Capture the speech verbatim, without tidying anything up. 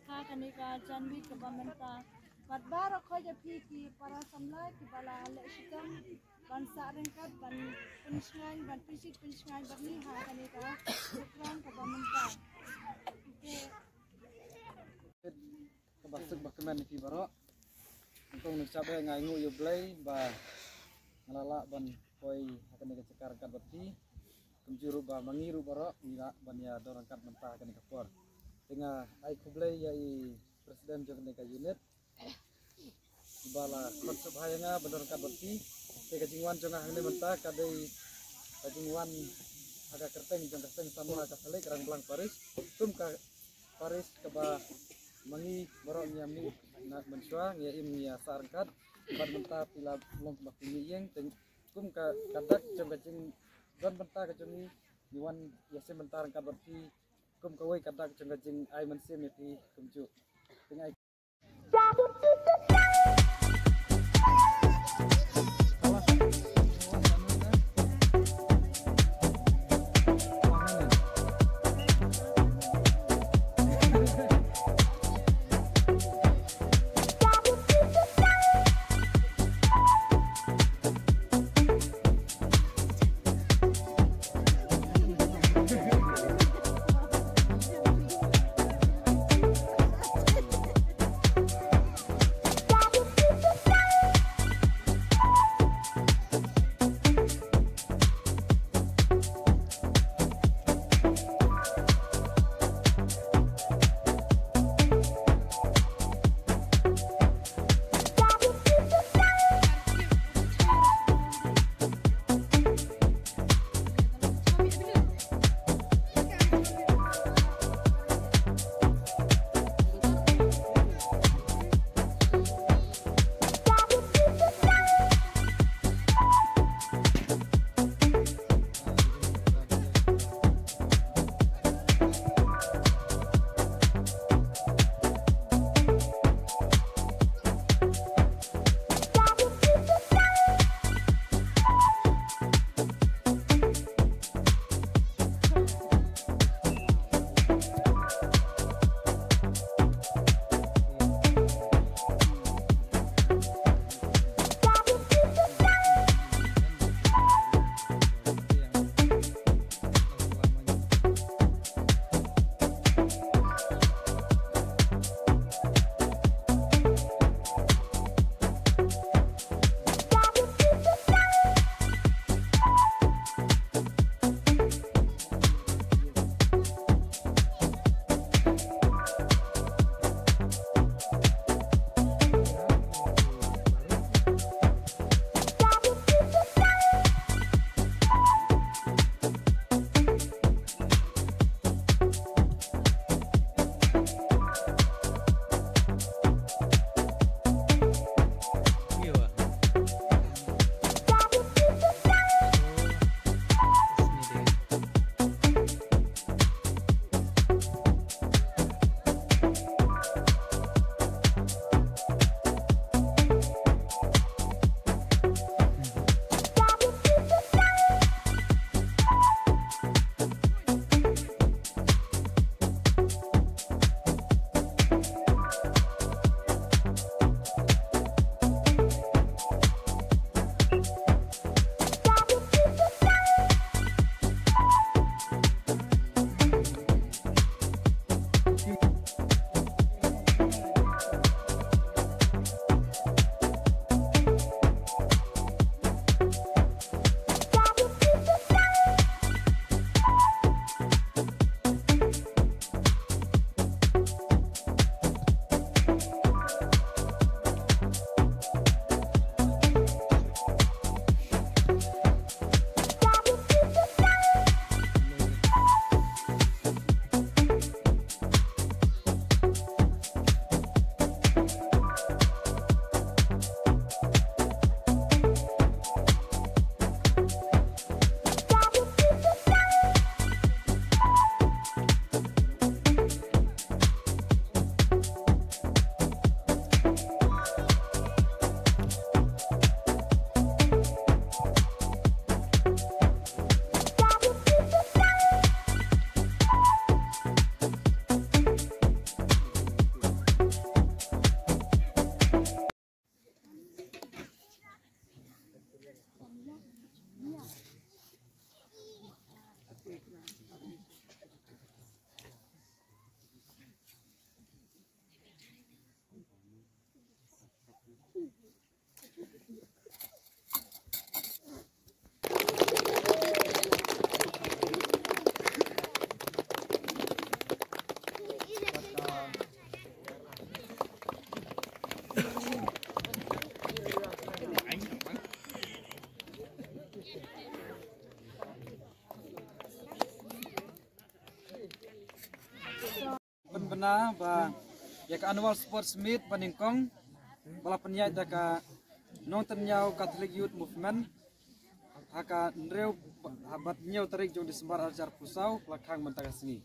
Ha kane ka janmiet kaba mynta. Bad baroh khoit ïa phi ki para samla kiba la leh shitom ban sah ryngkat, ban pynshngaiñ, ban pynsih pynshngaiñ bad ngi ha kane ka program kaba mynta. Kaba suk ba kmen ïa phi baroh. Nyngkong nyngkong ai nguh ïa U Blei ba nga la lah ban poi ha kane ka jaka ryngkat bad phi. Kumjuh ruh ba ma ngi ruh baroh ngi lah ban ïa don ryngkat mynta ha kane ka por. Te nga ai khublei ïa i president jong kane ka unit. Ba la khot sngewbha ïa nga ban don ryngkat bad phi. Te ka jingwan jong nga hangne mynta ka dei ka jingwan ha ka kyrteng jong ka seng samla ka Salik Rangblang Parish. Kum ka parish kaba ma ngi baroh ngi ïa mih na mynshuwa, ngi ïa im ngi ïa sah ryngkat bad mynta phi la long ba phi mih ïeng. Te kum ka, ka dak jong ka jingdon bynta ka jong ngi, ngi wan ïa sim bynta ryngkat bad phi kum kawei ka dak jong ka jingai mynsiem ïa phi kumjuh. Te nga ai Na ba ïa ka annual sports meet ba nyngkong ba la pynïaid da ka Nongtynñiaw Catholic Youth Movement ha ka hynriew ha bad hynñiew tarik jong December ar hajar arphew saw, la khang mynta ka sngi.